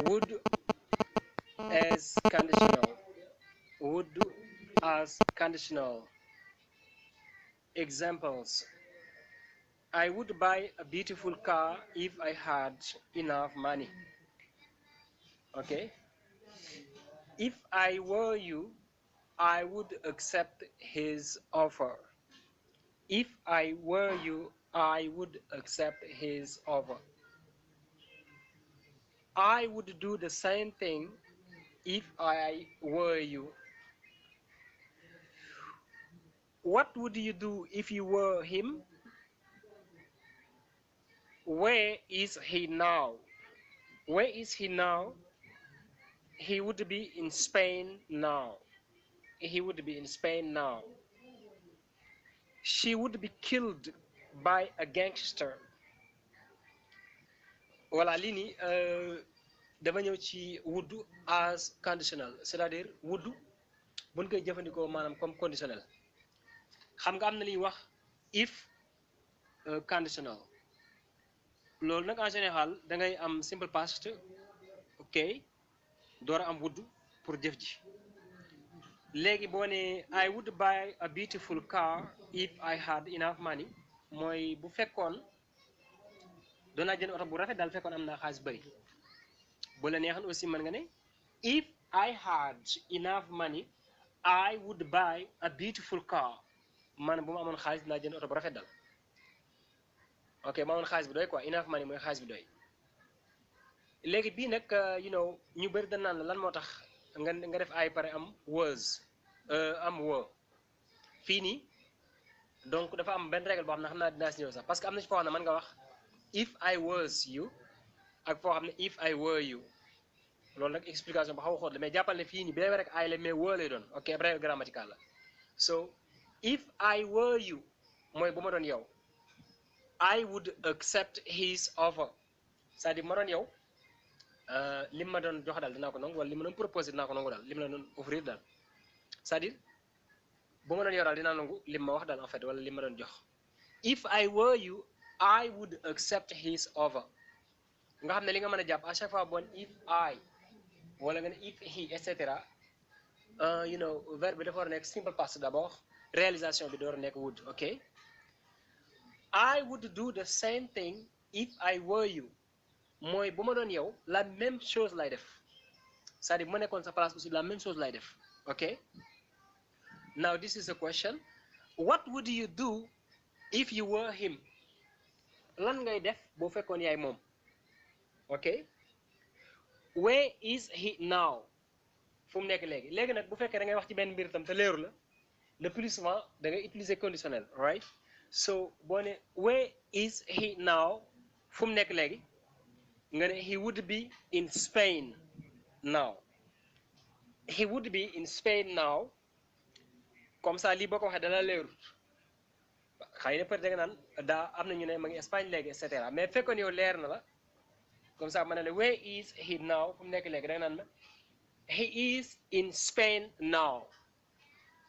would as conditional. Would as conditional. Examples: I would buy a beautiful car if I had enough money. Okay? If I were you, I would accept his offer. If I were you, I would accept his offer. I would do the same thing if I were you. What would you do if you were him? Where is he now? Where is he now? He would be in Spain now. He would be in Spain now. She would be killed by a gangster. Voilà lii nii dafa ñëw ci would as conditional, c'est-à-dire would buñ koy jëfandikoo maanaam comme conditionnel. xam nga am na li ñuy wax if conditional. loolu nag en général da ngay am simple past, ok, door a am would pour jëf ji. léegi boo ne I would buy a beautiful car if I had enough money, mooy bu fekkoon doon naa jënd oto bu rafet daal fekkoon am naa xaalis bëri. bu la neexoon aussi mën nga ne if I had enough money I would buy a beautiful car. maanaam bu ma amoon xaalis dinaa jënd oto bu rafet daal. ok ma amoon xaalis bi doy quoi, enough money mooy xaalis bi doy. léegi bii nag ñu bëri dañ naan la lan moo tax nga def ay pare am was am were fii nii. donc dafa am benn règle boo xam ne xam naa dinaa si ñëw sax, parce que am na ci foo xam ne mën nga wax if I was you ak foo xam ne if I were you. loolu nag explication ba xaw a xóot la mais jàppal ne fii nii bee rek ay la mais were lay doon. ok règle grammaticale la. so if I were you mooy bu ma doon yow I would accept his offer. c'est-à-dire bu ma doon yow li ma doon jox daal dinaa ko nangu, wala li ma doon proposé dinaa ko nangu daal, li ma la doon offrir daal. c'est-à-dire bu ma doon yow daal dinaa nangu li ma wax daal en fait, wala li ma doon jox. if I were you I would accept his offer. nga xam ne li nga mën a jàpp à chaque fois bon if I wala nga ne if he et cetera, verbe bi dafa war a nekk simple past d'abord, réalisation bi door a nekk would. ok I would do the same thing if I were you mooy bu ma doon yow la même chose lay def. c'est-à-dire bu ma nekkoon sa place aussi la même chose lay def. ok now this is a question: what would you do if you were him? lan ngay def boo fekkoon yaay moom. ok where is he now? fu mu nekk léegi. léegi nag bu fekkee da ngay wax ci benn mbir tam te leeru la, le plus souvent da ngay utiliser conditionnel, right? so boo ne where is he now, fu mu nekk léegi, nga ne he would be in Spain now. he would be in Spain now. comme ça lii boo ko waxee dala leerut, xëy na peut-être da nga naan daa am na ñu ne ma ngi Espagne léegi et cetera, mais fekkoon yow leer na la comme ça ma ne la where is he now, fu mu nekk léegi da nga naan ma he is in Spain now.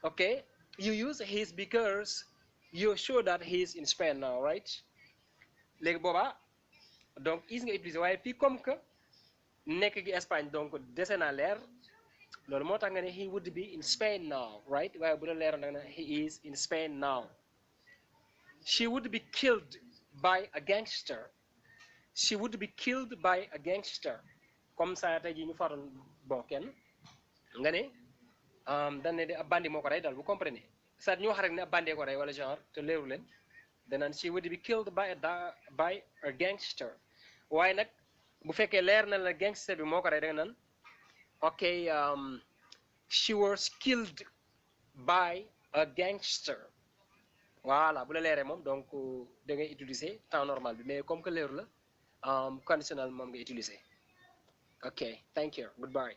okay you use his because you're sure that he is in Spain now, right? léegi boobaa donc is nga utiliser, waaye fii comme que nekk gi Espagne donc dese naa leer, loolu moo tax nga ne he would be in Spain now, right? waaye bu la leeroon da nga ne he is in Spain now. she would be killed by a gangster. she would be killed by a gangster. comme ça tey jii ñu faroon bon kenn nga ne dañ ne de ab bandi moo ko rey daal, vous comprenez. c'est-à-dire ñu wax rek ne ab bandee ko rey wala genre te leeru leen, danaan she would be killed by a gangster. waaye nag bu fekkee leer na la gangster bi moo ko rey da nga naan ok she was killed by a gangster. voilà bu la leeree moom donc da ngay utiliser temps normal bi, mais comme que leeru la conditionnel moom nga utiliser. ok thank you, goodbye.